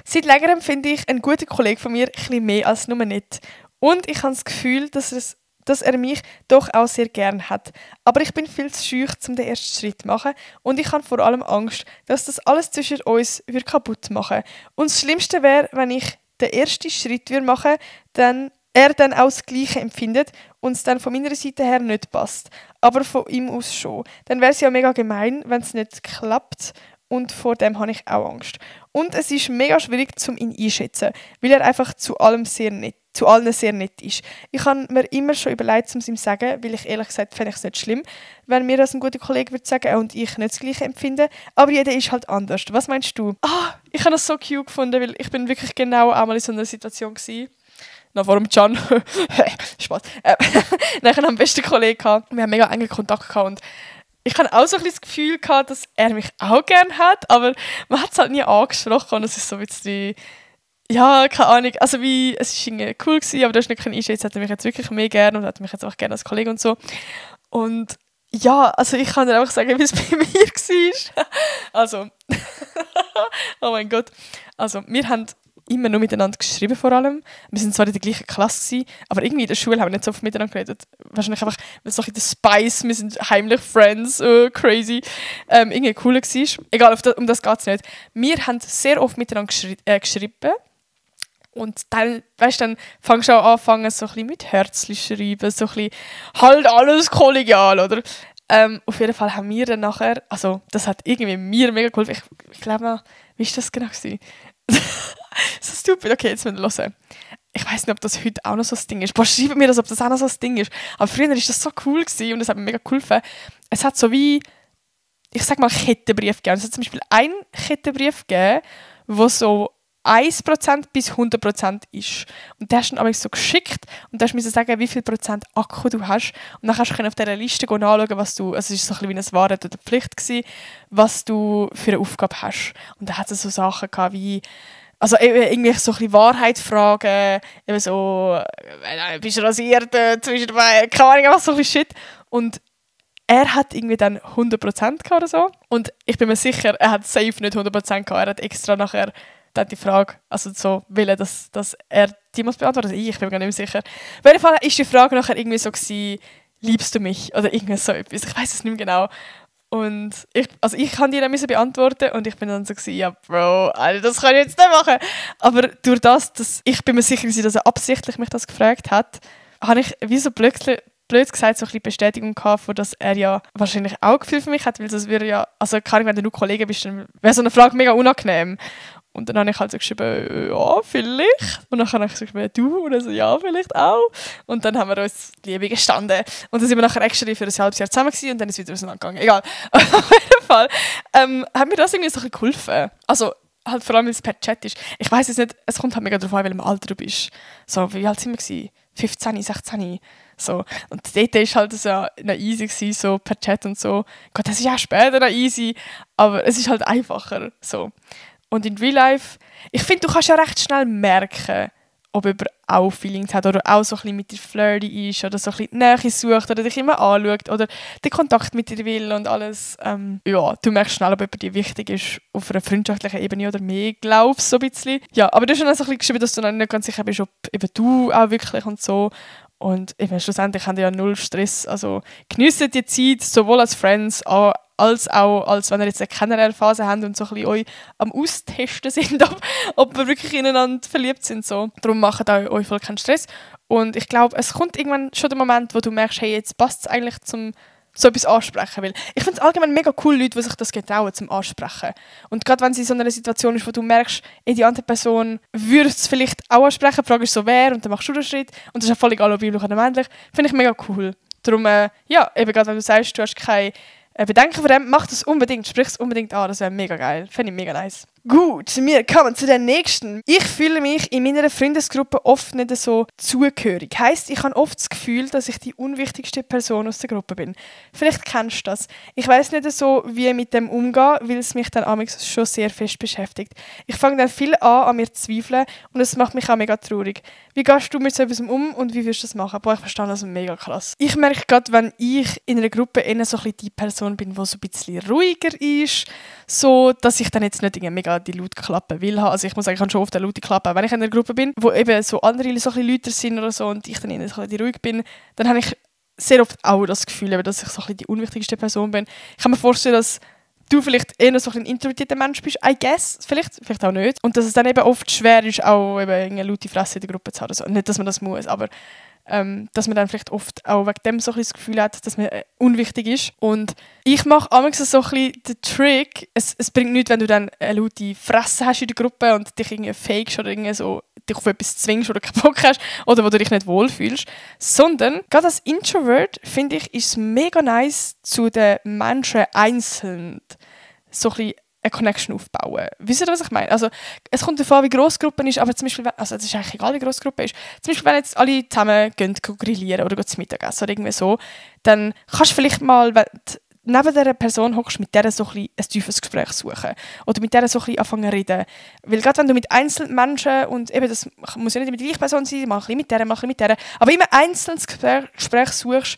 Seit längerem finde ich einen guten Kollegen von mir ein bisschen mehr als nur nett. Und ich habe das Gefühl, dass er mich doch auch sehr gern hat. Aber ich bin viel zu schüch, um den ersten Schritt zu machen und ich habe vor allem Angst, dass das alles zwischen uns kaputt machen würde. Und das Schlimmste wäre, wenn ich den ersten Schritt machen würde, er dann auch das Gleiche empfindet und es dann von meiner Seite her nicht passt. Aber von ihm aus schon. Dann wäre es ja mega gemein, wenn es nicht klappt. Und vor dem habe ich auch Angst. Und es ist mega schwierig, ihn einzuschätzen, weil er einfach zu allen sehr nett ist. Ich habe mir immer schon überlegt, um es ihm zu sagen, weil ich ehrlich gesagt fände ich es nicht schlimm, wenn mir das ein guter Kollege würde sagen und ich nicht das Gleiche empfinde. Aber jeder ist halt anders. Was meinst du? Ich habe das so cute gefunden, weil ich bin wirklich genau einmal in so einer Situation gewesen. Noch vor dem Can. Spaß. Dann hatte ich einen besten Kollegen gehabt. Wir haben mega engen Kontakt gehabt und ich hatte auch so ein bisschen das Gefühl gehabt, dass er mich auch gerne hat, aber man hat es halt nie angesprochen und es ist so ein bisschen, ja, keine Ahnung, also wie, es war irgendwie cool gewesen, aber du hast nicht einschätzen, hat er mich jetzt wirklich mehr gerne und hat mich jetzt auch gerne als Kollege und so. Und ja, also ich kann dir einfach sagen, wie es bei mir war. Also, oh mein Gott. Also, wir haben immer nur miteinander geschrieben vor allem. Wir sind zwar in der gleichen Klasse gewesen, aber irgendwie in der Schule haben wir nicht so oft miteinander geredet. Wahrscheinlich einfach, weil so ein bisschen der Spice, wir sind heimlich Friends, crazy, irgendwie cool war. Egal, um das geht es nicht. Wir haben sehr oft miteinander geschrieben. Und dann, weißt du, dann fängst du auch an, so ein bisschen mit Herzchen schreiben, so ein bisschen halt alles kollegial, oder? Auf jeden Fall haben wir dann nachher, also das hat irgendwie mir mega geholfen. Ich glaube mal, wie war das genau gewesen? So stupid. Okay, jetzt müssen wir hören. Ich weiss nicht, ob das heute auch noch so ein Ding ist. Boah, schreibt mir das, ob das auch noch so ein Ding ist. Aber früher war das so cool gewesen und das hat mir mega geholfen. Es hat so wie, ich sag mal, Kettenbrief gegeben. Es hat zum Beispiel einen Kettenbrief gegeben, wo so 1% bis 100% ist. Und der hast du dann so geschickt und da musst du sagen, wie viel Prozent Akku du hast. Und dann kannst du auf dieser Liste nachschauen, was du, also es war so ein bisschen wie eine Wahrheit oder Pflicht gewesen, was du für eine Aufgabe hast. Und da hat es so Sachen gehabt wie, also irgendwie so ein bisschen Wahrheit-Fragen, eben so, bist du rasiert, zwischen den Beinen, keine Ahnung, was so ein bisschen Shit. Und er hat irgendwie dann 100% gehabt oder so. Und ich bin mir sicher, er hat safe nicht 100% gehabt. Er hat extra nachher dann die Frage, also so wollen, dass er die muss beantworten. Ich bin mir gar nicht mehr sicher. Auf jeden Fall war die Frage nachher irgendwie so gewesen, liebst du mich? Oder irgendwie so etwas. Ich weiß es nicht mehr genau. Und ich kann die dann beantworten und ich bin dann so gewesen, ja Bro, Alter, das kann ich jetzt nicht machen. Aber durch das, dass ich bin mir sicher, dass er absichtlich mich das gefragt hat, habe ich wie so blöd gesagt, so ein bisschen Bestätigung gehabt, dass er ja wahrscheinlich auch Gefühl für mich hat, weil das wäre ja, also kann ich, wenn du nur Kollege bist, dann wäre so eine Frage mega unangenehm. Und dann habe ich halt so geschrieben, ja, vielleicht. Und dann habe ich so geschrieben, du? Und er so, ja, vielleicht auch. Und dann haben wir uns Liebe gestanden. Und dann sind wir nachher extra für ein halbes Jahr zusammen gewesen und dann ist es wieder auseinandergegangen. Egal. Auf jeden Fall hat mir das irgendwie so ein bisschen geholfen. Also halt vor allem, weil es per Chat ist. Ich weiss jetzt nicht, es kommt halt mega darauf an, welchem Alter du bist. So, wie alt sind wir gewesen? 15, 16. So. Und dort war halt so noch easy gewesen, so per Chat und so. Gott, das ist ja später noch easy. Aber es ist halt einfacher. So. Und in Real Life, ich finde, du kannst ja recht schnell merken, ob jemand auch Feelings hat oder auch so ein bisschen mit dir flirty ist oder so ein bisschen die Nähe sucht oder dich immer anschaut oder den Kontakt mit dir will und alles. Ja, du merkst schnell, ob jemand dir wichtig ist auf einer freundschaftlichen Ebene oder mehr, glaubst so ein bisschen. Ja, aber du hast schon auch so ein bisschen geschrieben, dass du noch nicht ganz sicher bist, ob eben du auch wirklich und so. Und eben, schlussendlich haben die ja null Stress. Also geniessen die Zeit, sowohl als Friends als auch, als wenn ihr jetzt eine Kennenlernphase habt und so ein bisschen euch am Austesten sind, ob wir wirklich ineinander verliebt sind. So. Darum macht euch voll keinen Stress. Und ich glaube, es kommt irgendwann schon der Moment, wo du merkst, hey, jetzt passt es eigentlich zum so etwas ansprechen. Weil ich finde es allgemein mega cool, Leute, die sich das getrauen zum Ansprechen. Und gerade wenn sie in so einer Situation ist, wo du merkst, die andere Person würde es vielleicht auch ansprechen, die Frage ist so, wer, und dann machst du den Schritt. Und das ist ja voll egal, ob weiblich oder männlich. Finde ich mega cool. Darum, ja, eben gerade wenn du sagst, du hast keine Bedenken von dem, mach das unbedingt, sprich es unbedingt an, das wäre mega geil. Finde ich mega nice. Gut, wir kommen zu der nächsten. Ich fühle mich in meiner Freundesgruppe oft nicht so zugehörig. Heisst, ich habe oft das Gefühl, dass ich die unwichtigste Person aus der Gruppe bin. Vielleicht kennst du das. Ich weiss nicht so, wie ich mit dem umgehe, weil es mich dann amigs schon sehr fest beschäftigt. Ich fange dann viel an mir zu zweifeln und es macht mich auch mega traurig. Wie gehst du mit so etwas um und wie wirst du das machen? Boah, ich verstehe das mega krass. Ich merke gerade, wenn ich in einer Gruppe eher so ein bisschen die Person bin, die so ein bisschen ruhiger ist, so, dass ich dann jetzt nicht mega die laute Klappe will haben. Also ich muss sagen, ich habe schon oft eine laute Klappe. Wenn ich in einer Gruppe bin, wo eben so andere so ein bisschen lauter sind oder so und ich dann eher so ein bisschen ruhig bin, dann habe ich sehr oft auch das Gefühl, dass ich so ein bisschen die unwichtigste Person bin. Ich kann mir vorstellen, dass du vielleicht eher so ein introvertierter Mensch bist, I guess, vielleicht auch nicht. Und dass es dann eben oft schwer ist, auch eben eine laute Fresse in der Gruppe zu haben. Also nicht, dass man das muss, aber dass man dann vielleicht oft auch wegen dem so ein bisschen das Gefühl hat, dass man unwichtig ist. Und ich mache manchmal so ein bisschen den Trick, es bringt nichts, wenn du dann eine laute Fresse hast in der Gruppe und dich irgendwie fakest oder irgendwie so dich auf etwas zwingst oder keinen Bock hast oder wo du dich nicht wohlfühlst, sondern gerade als Introvert, finde ich, ist es mega nice, zu den Menschen einzeln so ein bisschen eine Connection aufbauen. Wisst ihr, was ich meine? Also, es kommt davon, wie gross die Gruppe ist, aber zum Beispiel, also es ist eigentlich egal, wie gross die Gruppe ist. Zum Beispiel, wenn jetzt alle zusammen gehen grillieren oder gehen zum Mittagessen oder irgendwie so, dann kannst du vielleicht mal, wenn du neben dieser Person hockst, mit der so ein tiefes Gespräch suchen. Oder mit der so ein bisschen anfangen zu reden. Weil gerade wenn du mit einzelnen Menschen, und eben das muss ja nicht mit der gleichen Person sein, mal ein bisschen mit der, aber immer einzelnes Gespräch suchst,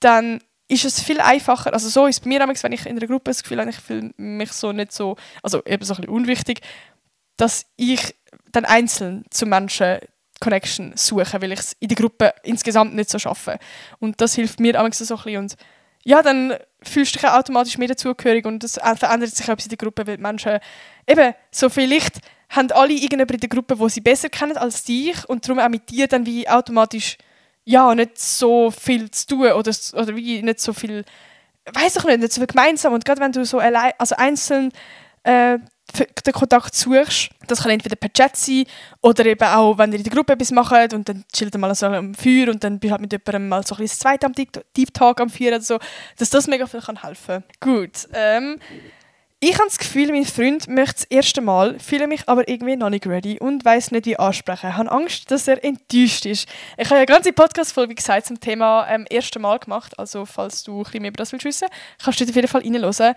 dann ist es viel einfacher, also so ist es bei mir, wenn ich in einer Gruppe das Gefühl habe, ich fühle mich so nicht so, also eben so ein bisschen unwichtig, dass ich dann einzeln zu Menschen Connection suche, weil ich es in der Gruppe insgesamt nicht so schaffe. Und das hilft mir auch so ein bisschen. Und ja, dann fühlst du dich auch automatisch mehr dazugehörig und es verändert sich etwas in der Gruppe, weil die Menschen eben so vielleicht haben alle irgendjemanden in der Gruppe, wo sie besser kennen als dich und darum auch mit dir dann wie automatisch ja, nicht so viel zu tun oder wie nicht so viel, weiß ich nicht so viel gemeinsam. Und gerade wenn du so allein, also einzeln den Kontakt suchst, das kann entweder per Chat sein oder eben auch, wenn ihr in der Gruppe etwas macht und dann chillt ihr mal so am Feuer und dann bist du halt mit jemandem mal so ein bisschen das zweite am Deep Talk am Feuer oder so, dass das mega viel kann helfen. Gut, ich habe das Gefühl, mein Freund möchte das erste Mal, fühle mich aber irgendwie noch nicht ready und weiss nicht, wie ansprechen. Ich habe Angst, dass er enttäuscht ist. Ich habe ja eine ganze Podcast-Folge, wie gesagt, zum Thema erste Mal gemacht. Also, falls du ein bisschen mehr über das wissen willst, kannst du auf jeden Fall reinhören.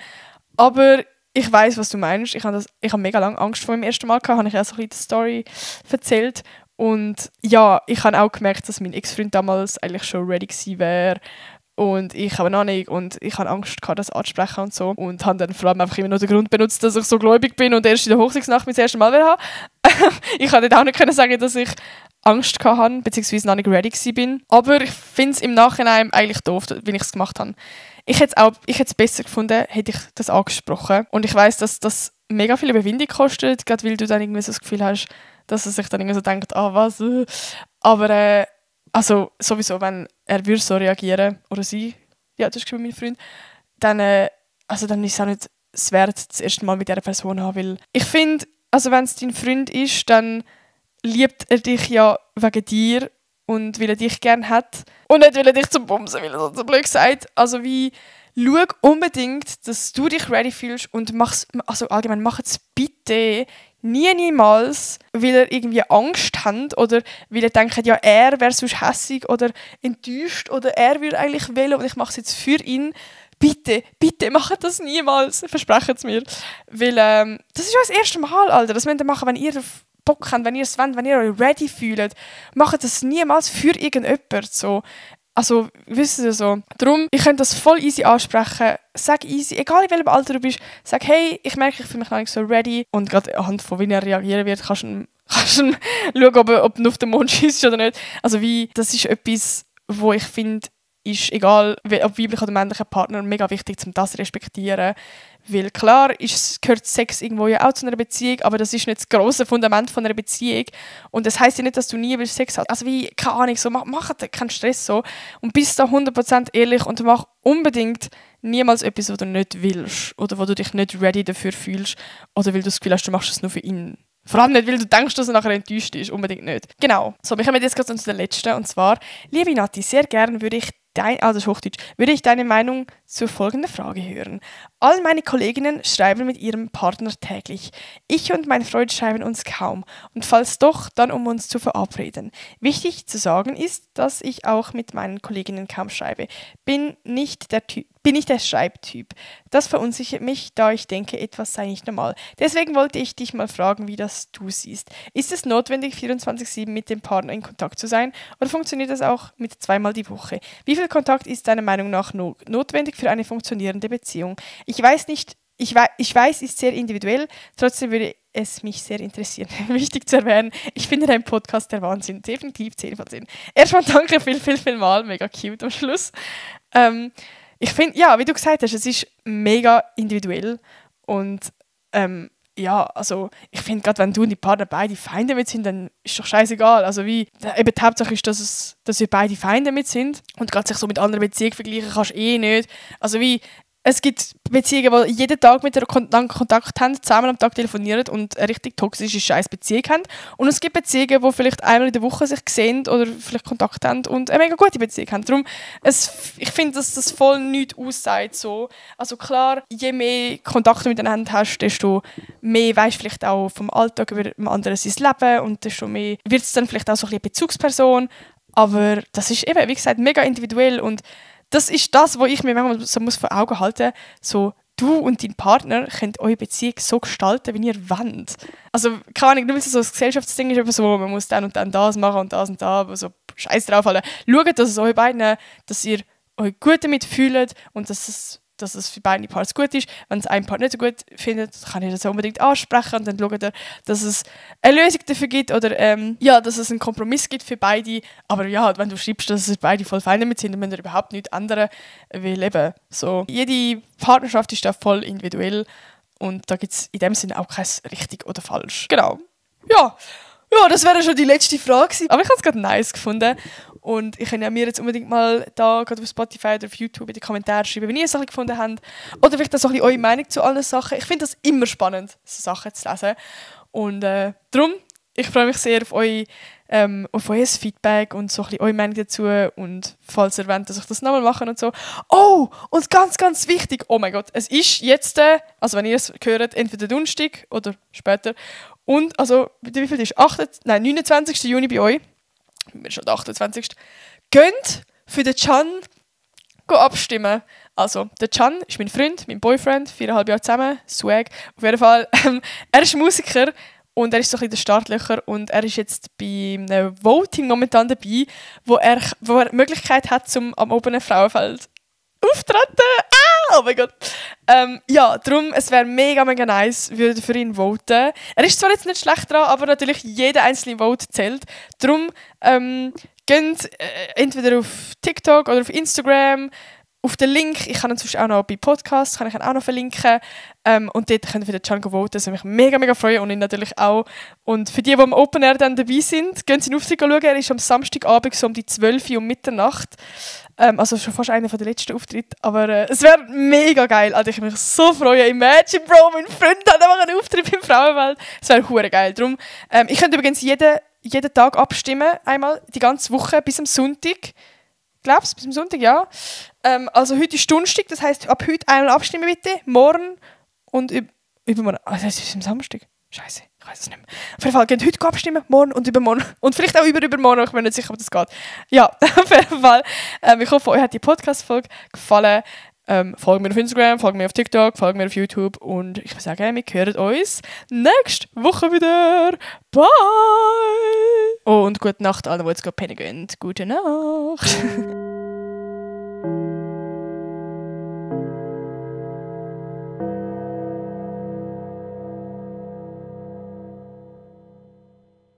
Aber ich weiss, was du meinst. Ich habe mega lange Angst vor meinem ersten Mal gehabt. Habe ich auch so ein bisschen die Story erzählt. Und ja, ich habe auch gemerkt, dass mein Ex-Freund damals eigentlich schon ready gewesen wäre. Und ich habe noch nicht und ich hatte Angst gehabt, das anzusprechen und so. Und habe dann vor allem einfach immer nur den Grund benutzt, dass ich so gläubig bin und erst in der Hochzeitsnacht mein erstes Mal habe. Ich konnte auch nicht sagen, dass ich Angst hatte, beziehungsweise noch nicht ready war. Aber ich finde es im Nachhinein eigentlich doof, wie ich es gemacht habe. Ich hätte es besser gefunden, hätte ich das angesprochen. Und ich weiss, dass das mega viel Überwindung kostet, gerade weil du dann irgendwie so das Gefühl hast, dass er sich dann irgendwie so denkt, was? Aber also sowieso, wenn er würde so reagieren, oder sie, ja, das ist geschrieben, mein Freund, dann ist es auch nicht das wert, das erste Mal mit dieser Person zu haben, weil ich finde, also wenn es dein Freund ist, dann liebt er dich ja wegen dir und weil er dich gerne hat und nicht, weil er dich zum Bumsen will, so blöd gesagt. Also wie, schau unbedingt, dass du dich ready fühlst und mach es bitte niemals, weil er irgendwie Angst hat oder weil er denkt, ja, er wäre sonst hässig oder enttäuscht oder er würde eigentlich wählen und ich mache es jetzt für ihn. Bitte, bitte, macht das niemals. Versprecht es mir. Weil das ist ja das erste Mal, Alter. Das müsst ihr machen, wenn ihr Bock habt, wenn ihr es wollt, wenn ihr euch ready fühlt. Macht das niemals für irgendjemanden. So. Also, wisst ihr so. Darum, ich könnte das voll easy ansprechen. Sag easy, egal in welchem Alter du bist, sag, hey, ich merke, ich fühle mich noch nicht so ready. Und gerade anhand von wie er reagieren wird, kannst du schauen, ob er auf den Mond schießt oder nicht. Also wie, das ist etwas, wo ich finde, ist egal, ob weiblich oder männlicher Partner, mega wichtig, um das zu respektieren. Weil klar gehört Sex irgendwo ja auch zu einer Beziehung, aber das ist nicht das grosse Fundament von einer Beziehung. Und das heisst ja nicht, dass du nie Sex hast. Also wie, keine Ahnung, so, mach keinen Stress so. Und bist da 100% ehrlich und mach unbedingt niemals etwas, was du nicht willst. Oder wo du dich nicht ready dafür fühlst. Oder weil du das Gefühl hast, du machst es nur für ihn. Vor allem nicht, weil du denkst, dass er nachher enttäuscht ist. Unbedingt nicht. Genau. So, wir kommen jetzt gerade zu der letzten. Und zwar, liebe Nati, sehr gerne würde ich würde ich deine Meinung zur folgenden Frage hören. All meine Kolleginnen schreiben mit ihrem Partner täglich. Ich und mein Freund schreiben uns kaum. Und falls doch, dann um uns zu verabreden. Wichtig zu sagen ist, dass ich auch mit meinen Kolleginnen kaum schreibe. Bin nicht der Schreibtyp. Das verunsichert mich, da ich denke, etwas sei nicht normal. Deswegen wollte ich dich mal fragen, wie das du siehst. Ist es notwendig, 24/7 mit dem Partner in Kontakt zu sein? Oder funktioniert das auch mit zweimal die Woche? Wie viel Kontakt ist deiner Meinung nach notwendig für eine funktionierende Beziehung? Ich weiß, ist sehr individuell, trotzdem würde es mich sehr interessieren. Wichtig zu erwähnen, ich finde deinen Podcast der Wahnsinn. Definitiv 10 von 10. Erstmal danke viel mal, mega cute am Schluss. Ich finde, ja, wie du gesagt hast, es ist mega individuell und ja, also ich finde, gerade wenn du und die Partner beide Feinde mit sind, dann ist doch scheißegal. Also wie, eben die Hauptsache ist, dass ihr beide Feinde mit sind und gerade sich so mit anderen Beziehungen vergleichen kannst du eh nicht. Also wie, es gibt Beziehungen, die jeden Tag miteinander Kontakt haben, zweimal am Tag telefonieren und eine richtig toxische scheiß Beziehung haben. Und es gibt Beziehungen, die vielleicht einmal in der Woche sich sehen oder vielleicht Kontakt haben und eine mega gute Beziehung haben. Darum, ich finde, dass das voll nichts aussagt. So. Also klar, je mehr Kontakte miteinander hast, desto mehr weisst du vielleicht auch vom Alltag über dem anderen sein Leben und desto mehr wird es dann vielleicht auch so ein bisschen eine Bezugsperson. Aber das ist eben, wie gesagt, mega individuell und das ist das, was ich mir manchmal so vor Augen halten muss. So, du und dein Partner könnt eure Beziehung so gestalten, wie ihr wollt. Also, keine Ahnung, nur weil es so ein Gesellschaftsding ist, aber so, man muss dann und dann das machen und das und da, aber so Scheiß drauf. Schaut, dass es euch beiden, dass ihr euch gut damit fühlt und dass dass es für beide Parts gut ist. Wenn es ein Part nicht so gut findet, kann ich das unbedingt ansprechen und dann schaut ihr, dass es eine Lösung dafür gibt oder dass es einen Kompromiss gibt für beide. Aber ja, wenn du schreibst, dass es beide voll fein damit sind, dann müsst ihr überhaupt nichts ändern, weil eben so, jede Partnerschaft ist da voll individuell und da gibt es in dem Sinne auch kein richtig oder falsch. Genau. Ja, das wäre schon die letzte Frage gewesen. Aber ich habe es gerade nice gefunden. Und ich kann ja mir jetzt unbedingt mal da gerade auf Spotify oder auf YouTube in die Kommentare schreiben, wenn ihr es gefunden habt. Oder vielleicht auch so ein bisschen eure Meinung zu allen Sachen. Ich finde das immer spannend, so Sachen zu lesen. Und darum, ich freue mich sehr auf euer Feedback und so ein bisschen eure Meinung dazu. Und falls ihr wollt, dass ich das nochmal mache und so. Oh, und ganz, ganz wichtig, oh mein Gott, es ist jetzt, also wenn ihr es hört, entweder Donnerstag oder später. Und, also, wie viel ist 29. Juni bei euch. Wir sind schon der 28. Geht für den Can abstimmen. Also, der Can ist mein Freund, mein Boyfriend, 4,5 Jahre zusammen, Swag. Auf jeden Fall, er ist Musiker und er ist so ein bisschen der Startlöcher und er ist jetzt bei einem Voting momentan dabei, wo er die Möglichkeit hat, am oberen Frauenfeld auftreten. Oh mein Gott. Darum, es wäre mega, mega nice, würde für ihn voten. Er ist zwar jetzt nicht schlecht dran, aber natürlich jeder einzelne Vote zählt. Darum, geht entweder auf TikTok oder auf Instagram, auf den Link. Ich kann ihn sonst auch noch bei Podcasts kann ich ihn auch noch verlinken. Und dort könnt ihr für den Can voten. Das würde mich mega, mega freuen und ihn natürlich auch. Und für die am Open Air dann dabei sind, gehen Sie in den Auftritt schauen. Er ist am Samstagabend so um die 12 Uhr um Mitternacht. Also schon fast einer der letzten Auftritte. Aber es wäre mega geil. Also ich würde mich so freuen. Imagine, Bro, mein Freund hat einfach einen Auftritt beim Frauenwelt. Es wäre hure geil. Darum, ich könnte übrigens jeden Tag abstimmen. Einmal die ganze Woche bis am Sonntag. Glaubst du, bis am Sonntag, ja. Also heute ist Donnerstag, das heisst, ab heute einmal abstimmen bitte. Morgen und übermorgen. Also das ist bis am Samstag. Scheiße, ich weiß es nicht mehr. Auf jeden Fall, geht heute abstimmen, morgen und übermorgen. Und vielleicht auch übermorgen, ich bin nicht sicher, ob das geht. Ja, auf jeden Fall. Ich hoffe, euch hat die Podcast-Folge gefallen. Folgt mir auf Instagram, folgt mir auf TikTok, folgt mir auf YouTube. Und ich würde sagen, wir hören uns nächste Woche wieder. Bye! Oh, und gute Nacht allen, die jetzt gerade pennen gehen. Gute Nacht!